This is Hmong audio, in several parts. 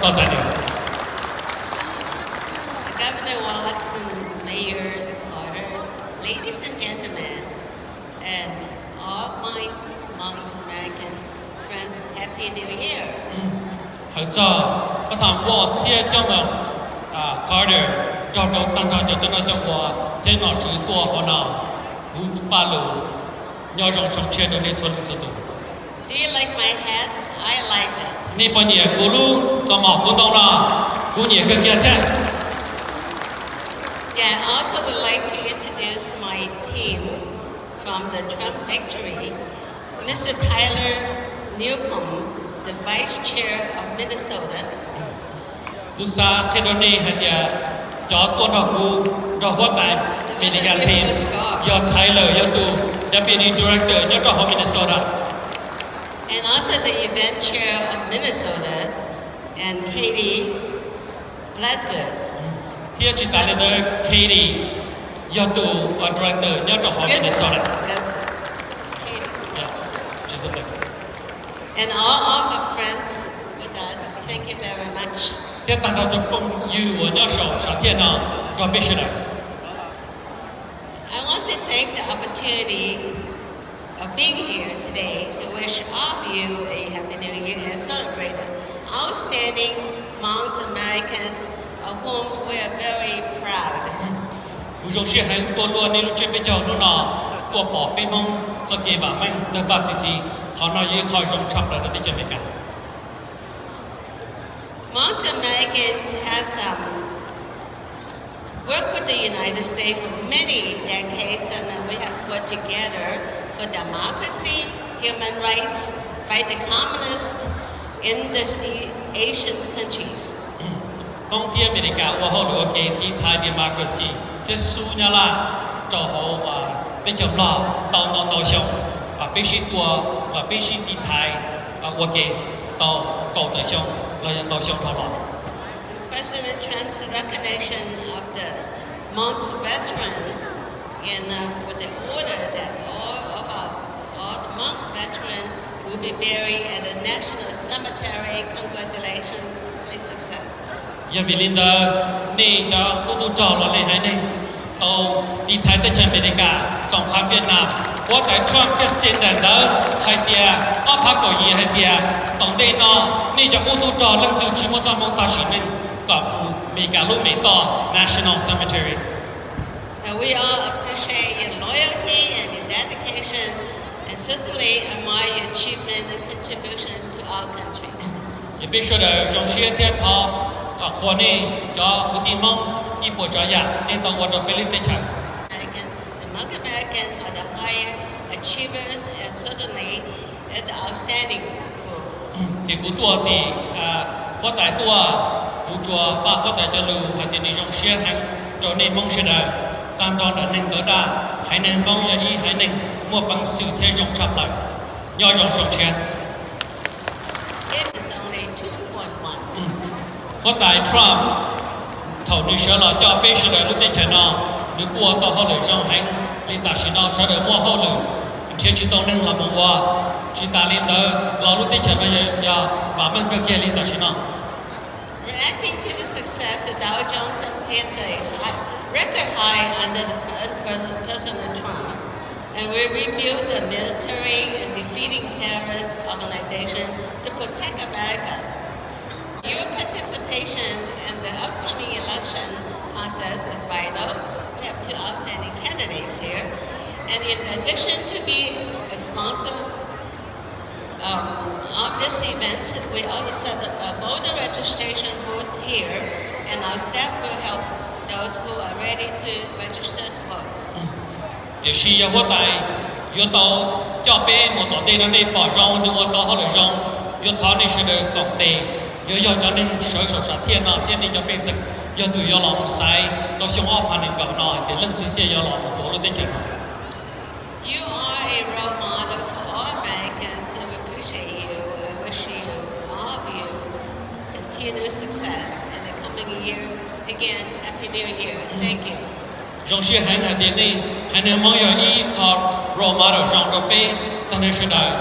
Txog txais nws. Governor Watson, Mayor Carter, ladies and gentlemen, and all my Hmong American friends, Happy New Year. Hawm txog pab tham Ward txhiab coj los Carter, nrog rau tag nrho cov coj noj coj ua thiab nom tswv tuaj hauv no, kuv faj lus nyob zoo xyoo tshiab rau nej txhua leej txhua tus. Do you like my hat? I like it. Nej puas nyiam kuv lub kaus mom kuv ntoo no? Kuv nyiam kawg kiag thiab. Yeah, I also would like to introduce my team from the Trump victory. Mister Tyler Newcomb, the Vice Chair of Minnesota. Kuv xav qhia rau nej hais tias cov tuaj nrog kuv nrog huab tais Amelikas team yog Tyler, yog tus Deputy Director nyob rau hauv Minnesota. And also the event chair of Minnesota, and Katie Bradford. Thiab tsis tas li ntawd, Katie yog tus Director nyob rau hauv Minnesota. And all of our friends with us, thank you very much. Thiab tag nrho cov phooj ywg uas nyob saum sam thiaj no, nrog peb sawv daws. I want to take the opportunity of being here today to wish all of you a Happy New Year and celebrate the outstanding Hmong Americans, of whom we are very proud. Kuv zoo siab heev tuaj luaj nej lub tsiab peb caug hnub no, tuaj pom peb Hmoob txoj kev vam meej tawg paj txi txiv. Qhov no yog ib qho zoo tshaj plaws rau teb chaws Amelikas. Hmong Americans have some work with the United States for many decades, and we have fought together for democracy, human rights, fight the communists in the Asian countries. Hmoob thiab Amelikas ua hauj lwm ua ke tiv thaiv democracy thiab xub Nyab Laj rau hauv teb chaws Nplog tau ntau ntau xyoo, peb sib tua, peb sib tiv thaiv ua ke tau kaum tawm xyoo los yog ntau xyoo dhau los. President Trump's recognition of the Hmong veteran and uh, with the order that all of our all the Hmong veterans will be buried at the National Cemetery. Congratulations, great success. Yog vim li ntawd, nej cov qub tub rog los nej haiv neeg tau tiv thaiv teb chaws Amelikas xoom qhov Vietnam, huab tais Trump thiaj xi ntaim ntawv hais tias ob phav kaum yim hais tias tom ntej no nej cov qub tub rog leej twg tsis muaj txoj hmoo tag sim neej kom mus Amelikas lub mem toj National Cemetery. And we all appreciate your loyalty and your dedication, and certainly admire your achievement and contribution to our country. Ces peb sawv daws zoo siab thiab thov qhuas nej cov kwv tij Hmoob ib puas tsav yam nej tau ua rau peb lub teb chaws. American, the Hmong American are the higher achievers and certainly at the outstanding group. Ces kuv tuaj tim huab tais tuaj, kuv tsuas faj huab tais cov lus hais tias nws zoo siab heev rau nej Hmoob sawv daws, tag nrho ntawm neeg ntawv daj, haiv neeg Hmoob yog ib haiv neeg muaj peev xwm thiab zoo tshaj plaws. Nyob zoo xyoo tshiab. This is only two point one. Huab tais Trump, thaum nws sawv los coj peb sawv daws lub teb chaws no, nws kuj ua tau hauj lwm zoo heev li tam sim no sawv daws muaj hauj lwm nrhiav tsis tau neeg los mus ua. Tsis tas li ntawd los lub teb chaws no yog vam meej kawg kiag li tam sim no. Reacting to the success of Dow Jones and hit a high, record high under the President Trump, and we rebuild the military and defeating terrorist organization to protect America. Your participation in the upcoming election process is vital. We have two outstanding candidates here. And in addition to be a sponsor um, of this event, we also set up a voter registration booth here, and our staff will help those who are ready to register to vote. Tiam sis yog huab tais yuav tau coj peb mus tom ntej no nej pom zoo nws ua tau hauj lwm zoo, yuav thov nej sawv daws koom tes, yuav yog cov neeg sawv saum sam thiaj no thiab nej cov pej xeem yog tus yuav los mus xaiv tau xyoo ob phav nees nkaum no hais tias leej twg thiaj yuav los mus tuav lub teb chaws no. You are a role model for all Americans, and we appreciate you. I wish you, all of you, continued success in the coming year. Again, Happy New Year. Thank you. Zoo siab heev hais tias nej haiv neeg Hmoob yog ib qho role model zoo rau peb tag nrho sawv daws.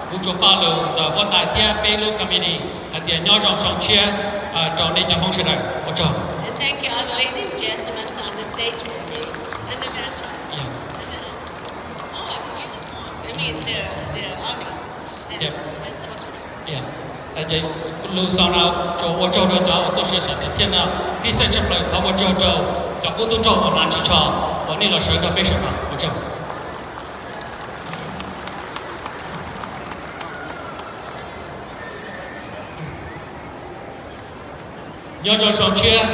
Kuv tsuas faj lus ntawm huab tais thiab peb lub committee hais Tias nyob zoo xyoo tshiab rau nej cov Hmoob sawv daws, ua tsaug. Lus xaus no tsuas ua tsaug rau cov uas tuaj sawv daws thiab no, pib xeeb tshaj plaws thov ua tsaug rau cov qub tub rog uas hnav ris tsho uas nej los sawv nrog peb sawv daws, ua tsaug. Nyob rau xyoo tshiab,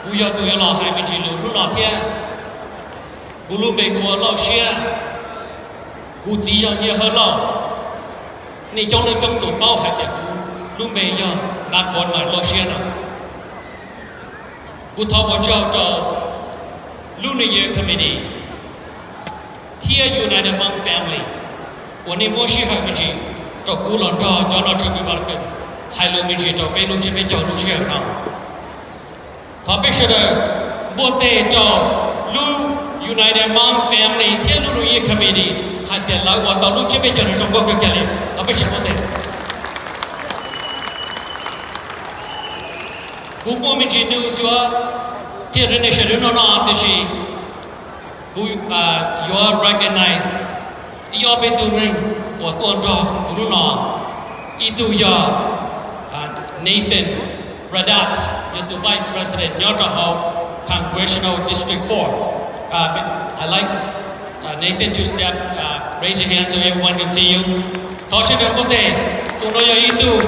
kuv yog tus yuav los hais me ntsis lus hnub no thiab. Kuv lub npe hu ua Lauj Siab, kuv txiv yog Nyiaj Hawj Lauj. Nej coob leej coob tus paub hais tias kuv lub npe yog Nav Kov Mawm Lauj Siab no. Kuv thov ua tsaug rau lub New Year Committee thiab United Hmong Family uas nej muab sij hawm me ntsis rau kuv los nrog cov nom tswv Republican hais lus me ntsis rau peb lub tsiab peb caug lub sij hawm no. Thov peb sawv daws npuaj teg rau lub United Hmong Family thiab lub New Year Committee hais tias lawv ua tau lub tsiab peb caug no zoo nkauj kawg kiag li. Thov peb sawv daws npuaj teg. Kuv muaj me ntsis news yuav qhia rau nej sawv daws hnub no, tiam sis kuv yuav recognize ib ob peb tug neeg uas tuaj nrog kuv hnub no. Ib tug yog Nathan Radatz, yog tus Vice President nyob rau hauv Congressional District four. I'd like Nathan to step, raise your hand so everyone can see you. Thov sawv daws npuaj teg. Tus no yog ib tug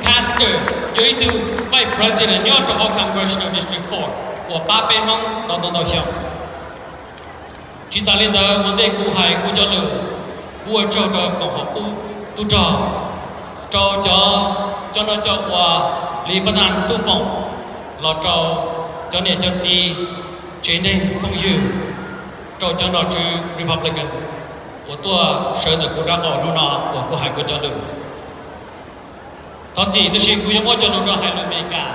pastor, yog ib tug Vice President nyob rau hauv Congressional District four uas pab peb Hmoob tau ntau ntau xyoo. Tsis tas li ntawd, ua ntej kuv hais kuv cov lus, kuv ua tsaug rau koom haum qub tub rog, rau cov, cov no cov uas li pab tag tub foom, los rau cov niam cov txiv, tsev neeg phooj ywg, rau cov nom tswv Republican uas tuaj sawv ntawm kuv nraub qaum hnub no uas kuv hais kuv cov lus. Thov txim tab sis kuv yuav muab cov lus no hais lus Amelikas,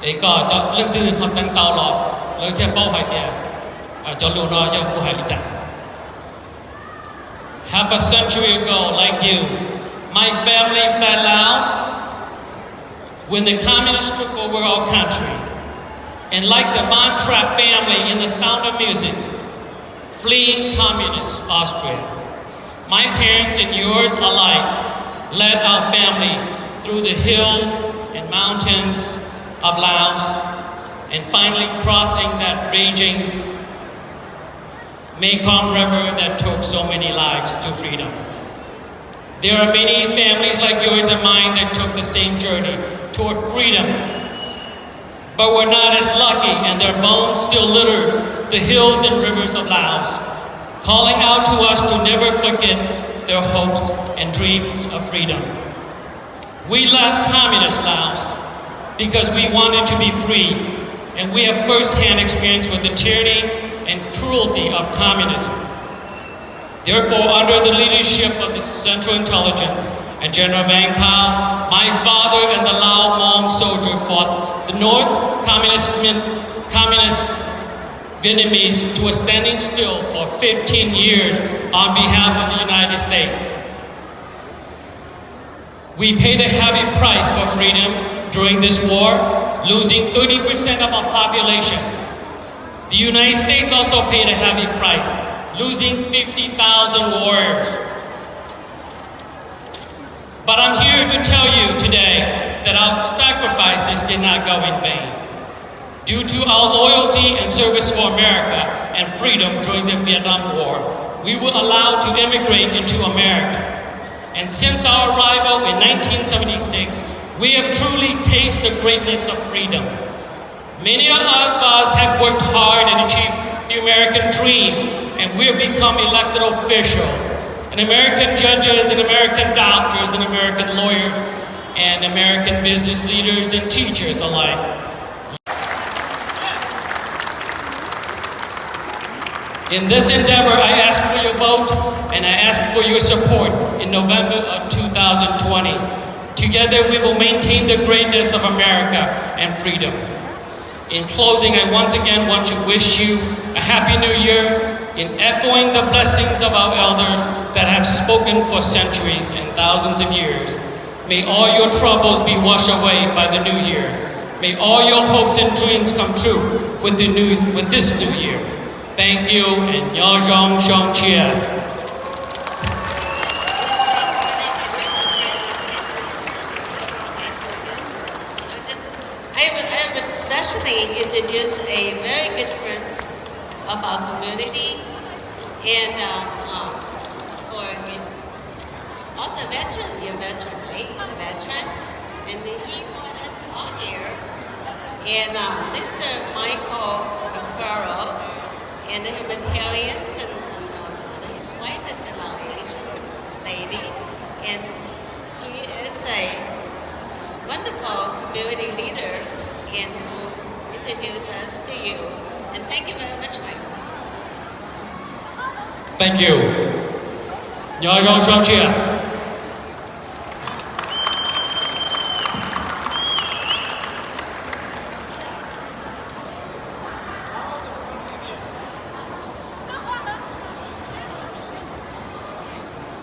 es kom leej twg ho teev tau los lawv thiaj paub hais tias cov lus no yog kuv hais li cas. Half a century ago, like you, my family fled Laos when the communists took over our country. And like the Von Trapp family in The Sound of Music, fleeing communist Austria, my parents and yours alike led our family through the hills and mountains of Laos and finally crossing that raging Mekong River that took so many lives to freedom. There are many families like yours and mine that took the same journey toward freedom, but were not as lucky, and their bones still litter the hills and rivers of Laos, calling out to us to never forget their hopes and dreams of freedom. We left communist Laos because we wanted to be free, and we have first-hand experience with the tyranny and cruelty of communism. Therefore, under the leadership of the Central Intelligence and General Vang Pao, my father and the Lao Hmong soldier fought the North Communist, Min- Communist Vietnamese to a standing still for fifteen years on behalf of the United States. We paid a heavy price for freedom during this war, losing thirty percent of our population. The United States also paid a heavy price, losing fifty thousand warriors. But I'm here to tell you today that our sacrifices did not go in vain. Due to our loyalty and service for America and freedom during the Vietnam War, we were allowed to immigrate into America. And since our arrival in nineteen seventy-six, we have truly tasted the greatness of freedom. Many of us have worked hard and achieved the American dream, and we have become elected officials, and American judges, and American doctors, and American lawyers, and American business leaders and teachers alike. In this endeavor, I ask for your vote and I ask for your support in November of two thousand twenty. Together, we will maintain the greatness of America and freedom. In closing, I once again want to wish you a Happy New Year in echoing the blessings of our elders that have spoken for centuries and thousands of years. May all your troubles be washed away by the new year. May all your hopes and dreams come true with the new, with this new year. Thank you and nyob zoo xyoo tshiab. I would, I would especially introduce a very good friend of our community, and um, um, for also a veteran, you're a veteran, right? A veteran, and he brought us all here, and um, Mister Michael Farrell, and the humanitarian, and, and um, his wife is a Laotian lady, and he is a wonderful community leader and will introduce us to you. And thank you very much, Michael. Thank you. Nyob zoo xyoo tshiab.